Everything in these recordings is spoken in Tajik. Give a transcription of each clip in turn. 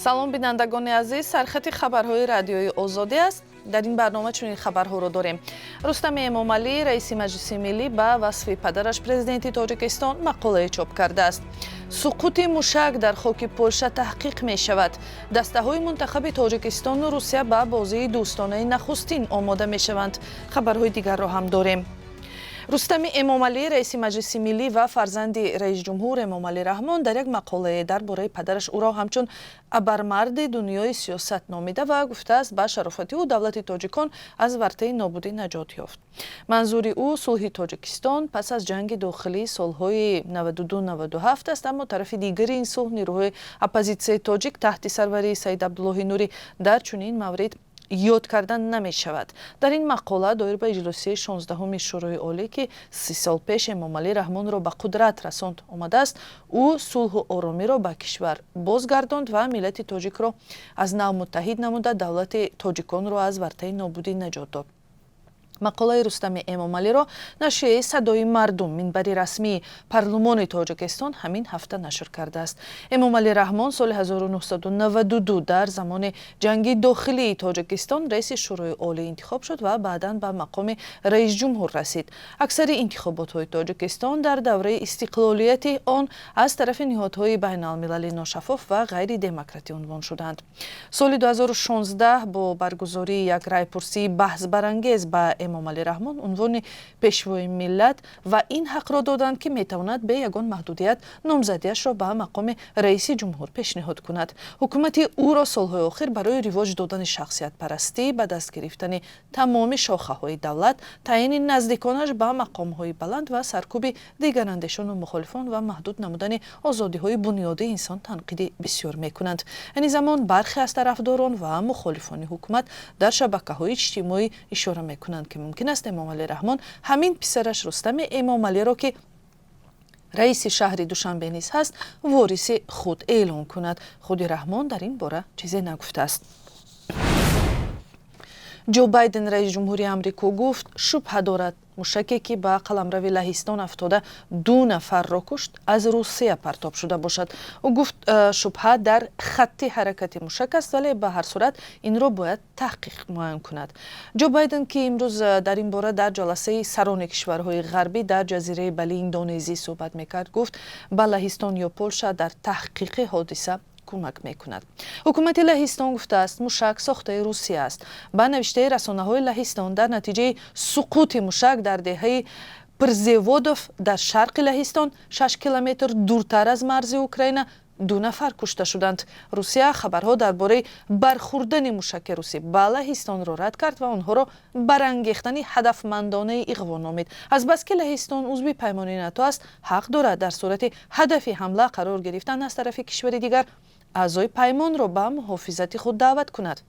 Салом, бинандагони азиз. Сархати хабарҳои Радиои Озодӣ аст. Дар ин барнома чунин хабарҳоро дорем: Рустами Эмомалӣ, раиси Маҷлиси Миллӣ, ба васфи падараш, президенти Тоҷикистон, мақолае чоп кардааст. Суқути мушак дар хоки Полша таҳқиқ мешавад. Дастаҳои мунтахаби Тоҷикистону Русия ба бозии дӯстонаи нахустин омода мешаванд. Хабарҳои дигарро ҳам дорем. Рустами Эмомалӣ, раиси Маҷлиси Миллӣ ва фарзанди раисҷумҳур Эмомалӣ Раҳмон, дар як мақолае дар бораи падараш ӯро ҳамчун абармарди дунёи сиёсат номида ва гуфтааст, ба шарофати ӯ давлати тоҷикон аз вартаи нобудӣ наҷот ёфт. Манзури ӯ сулҳи Тоҷикистон пас аз ҷанги дохилии солҳои 92-97 аст. Аммо тарафи дигари ин сулҳ, нерӯҳои оппозитсияи тоҷик таҳти сарварии Саид Абдуллоҳи Нурӣ, дар чунин маврид ёд кардан намешавад. Дар ин мақола доир ба иҷлосияи 16-уми Шӯрои Олӣ, ки 30 сол пеш Эмомалӣ Раҳмонро ба қудрат расонд, омадааст: ӯ сулҳу оромиро ба кишвар бозгардонд ва миллати тоҷикро аз нав муттаҳид намуда, давлати тоҷиконро аз вартаи нобудӣ наҷот дод. Мақолаи Рустами Эмомалиро нашрияи «Садои мардум», минбари расмии парлумони Тоҷикистон, ҳамин ҳафта нашр кардааст. Эмомалӣ Раҳмон соли 1992 дар замони ҷанги дохилии Тоҷикистон раиси Шӯрои Олӣ интихоб шуд ва баъдан ба мақоми раисҷумҳур расид. Аксари интихоботҳои Тоҷикистон дар давраи истиқлолияти он аз тарафи ниҳодҳои байналмилалӣ ношаффоф ва ғайридемократӣ унвон шуданд. Соли 2016 бо баргузории як райпурсии баҳсбарангез ба Эмомалӣ Раҳмон унвони пешвои миллат ва ин ҳақро доданд, ки метавонад бе ягон маҳдудият номзадиашро ба мақоми раиси ҷумҳур пешниҳод кунад. Ҳукумати ӯро солҳои охир барои ривоҷ додани шахсиятпарастӣ, ба даст гирифтани тамоми шохаҳои давлат, таъйини наздиконаш ба мақомҳои баланд ва саркӯби дигарандешону мухолифон ва маҳдуд намудани озодиҳои бунёдии инсон танқиди бисёр мекунанд. Айни замон бархе аз тарафдорон ва мухолифони ҳукумат дар шабакаҳои иҷтимоӣ ишора мекунанд, ки мумкин аст Эмомалӣ Раҳмон ҳамин писараш Рустами Эмомалиро, ки раиси шаҳри Душанбе низ ҳаст, вориси худ эълон кунад. Худи Раҳмон дар ин бора чизе нагуфтааст. Ҷо Байден, раиси ҷумҳури Амрико, гуфт, шубҳа дорад, мушаке, ки ба қаламрави Лаҳистон афтода, ду нафарро кушт, аз Русия партоб шуда бошад. Ӯ гуфт, шубҳа дар хатти ҳаракати мушак аст, вале ба ҳар сурат инро бояд таҳқиқ муайян кунад. Ҷо Байден, ки имрӯз дар ин бора дар ҷаласаи сарони кишварҳои ғарбӣ дар ҷазираи Бали Индонезӣ суҳбат мекард, гуфт, ба Лаҳистон ё Полша дар таҳқиқи ҳодиса кӯмак мекунад. Ҳукумати Лаҳистон гуфтааст, мушак сохтаи Русия аст. Ба навиштаи расонаҳои Лаҳистон, дар натиҷаи суқути мушак дар деҳаи Прзеводов дар шарқи Лаҳистон, 6 километр дуртар аз марзи Украина, ду нафар кушта шуданд. Русия хабарҳо дар бораи бархӯрдани мушаки русӣ ба Лаҳистонро рад кард ва онҳоро барангехтани ҳадафмандонаи иғво номид. Азбаски Лаҳистон узви паймони НАТО аст, ҳақ дорад дар сурати ҳадафи ҳамла қарор гирифтан аз тарафи кишвари дигар аъзои паймонро ба муҳофизати худ даъват кунад.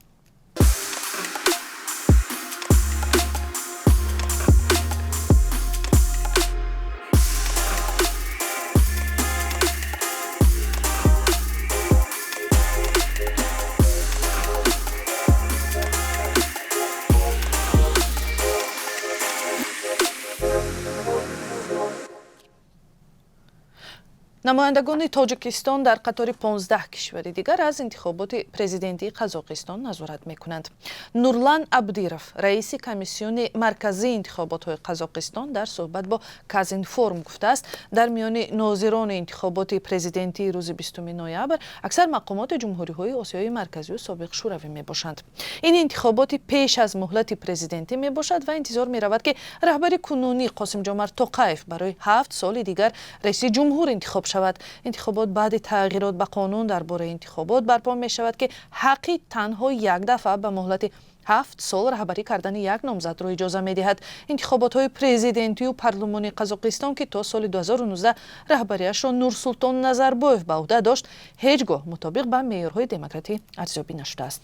Намояндагони Тоҷикистон дар қатори 15 кишвари дигар аз интихоботи президентии Қазоқистон назорат мекунанд. Нурлан Абдиров, раиси Комиссиони марказии интихоботҳои Қазоқистон, дар суҳбат бо Казинформ гуфтааст, дар миёни нозирони интихоботи президентии рӯзи 20 ноябр аксар мақомоти ҷумҳуриҳои Осиёи Марказию собиқ Шӯравӣ мебошанд. Ин интихоботи пеш аз муҳлати президентӣ мебошад ва интизор меравад, ки раҳбари кунунӣ Қосимҷомарт Тоқаев барои 7 соли дигар раиси ҷумҳур интихоб шавад. Интихобот баъди тағйирот ба қонун дар бораи интихобот барпо мешавад, ки ҳаққи танҳо як дафъа ба муҳлати 7 сол раҳбарӣ кардани як номзадро иҷоза медиҳад. Интихоботҳои президентию парлумони Қазоқистон, ки то соли 2019 раҳбарияшро Нурсултон Назарбоев ба ӯҳда дошт, ҳеҷ гоҳ мутобиқ ба меъёрҳои демократӣ арзёбӣ нашудааст.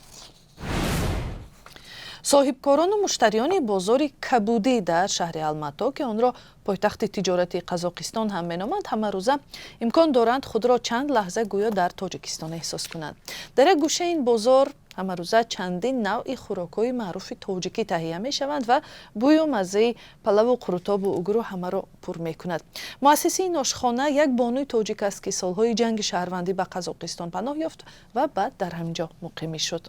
Соҳибкорону муштариёни бозори Кабудӣ дар шаҳри Алмато, ки онро пойтахти тиҷорати Қазоқистон ҳам меноманд, ҳамарӯза имкон доранд худро чанд лаҳза гӯё дар Тоҷикистон эҳсос кунанд. Дар як гӯшаи ин бозор Ҳамарӯза чандин навъи хӯрокҳои маъруфи тоҷикӣ таҳия мешаванд ва бӯю маззаи палаву қурутобу угру ҳамаро пур мекунад. Муассиси ин ошхона як бонуи тоҷик аст, ки солҳои ҷанги шаҳрвандӣ ба Қазоқистон паноҳ ёфт ва баъд дар ҳамин ҷо муқимӣ шуд.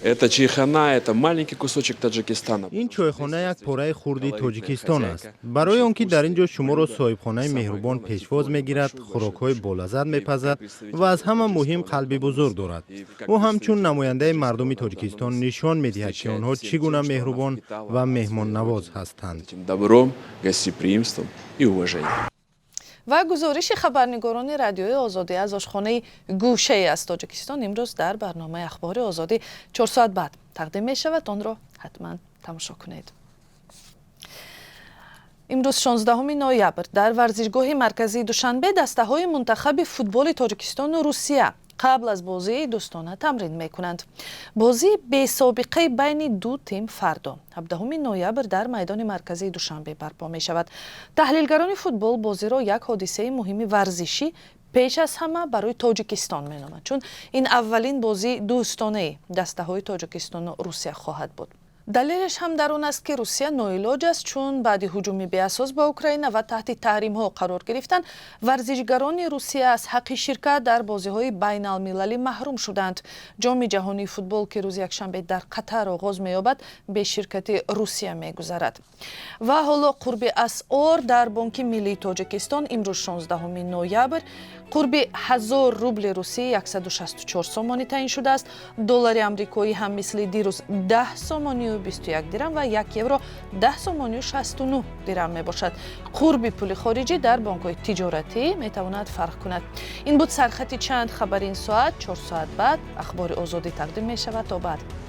Это чайхана, это маленький кусочек Таджикистана. Ин чойхона як пораи хурди Тоҷикистон аст, барои он ки дар ин ҷо шуморо соҳибхонаи меҳрубон пешвоз мегирад, хӯрокҳои болаззат мепазад ва аз ҳама муҳим қалби бузург дорад. Ӯ ҳамчун намояндаи мардуми Тоҷикистон нишон медиҳад, ки онҳо чӣ гуна меҳрубон ва меҳмоннавоз ҳастанд. Добром, гостеприимством и уважением. Ва гузориши хабарнигорони Радиои Озодӣ аз ошхонаи гӯшае аз Тоҷикистон имрӯз дар барномаи Ахбори Озодӣ 4 соат баъд тақдим мешавад. Онро ҳатман тамошо кунед. Имрӯз, 16 ноябр, дар варзишгоҳи марказии Душанбе дастаҳои мунтахаби футболи Тоҷикистону Русия қабл аз бозии дӯстона тамрин мекунанд. Бозии бесобиқаи байни ду тим фардо, 17 ноябр, дар майдони марказии Душанбе барпо мешавад. Таҳлилгарони футбол бозиро як ҳодисаи муҳими варзишӣ пеш аз ҳама барои Тоҷикистон меноманд, чун ин аввалин бозии дӯстонаи дастаҳои Тоҷикистону Русия хоҳад буд. Далелаш ҳам дар он аст, ки Русия ноилоҷ аст, чун баъди ҳуҷуми беасос ба Украина ва таҳти таҳримҳо қарор гирифтан, варзишгарони Русия аз ҳаққи ширкат дар бозиҳои байналмилалӣ маҳрум шуданд. Ҷоми ҷаҳонии футбол, ки рӯзи якшанбе дар Қатар оғоз меёбад, бе ширкати Русия мегузарад. Ва ҳоло қурби асъор дар Бонки миллии Тоҷикистон. Имрӯз, 16 ноябр, қурби 1000 рубли русӣ 164 сомонӣ таъин шудааст. Доллари амрикоӣ ҳам мисли дирӯз 10 сомонию 21 дирам ва 1 евро 10 сомонию 69 дирам мебошад. Қурби пули хориҷӣ дар бонкҳои тиҷоратӣ метавонад фарқ кунад. Ин буд сархати чанд хабари ин соат. 4 соат баъд Ахбори Озодӣ тақдим мешавад. То баъд.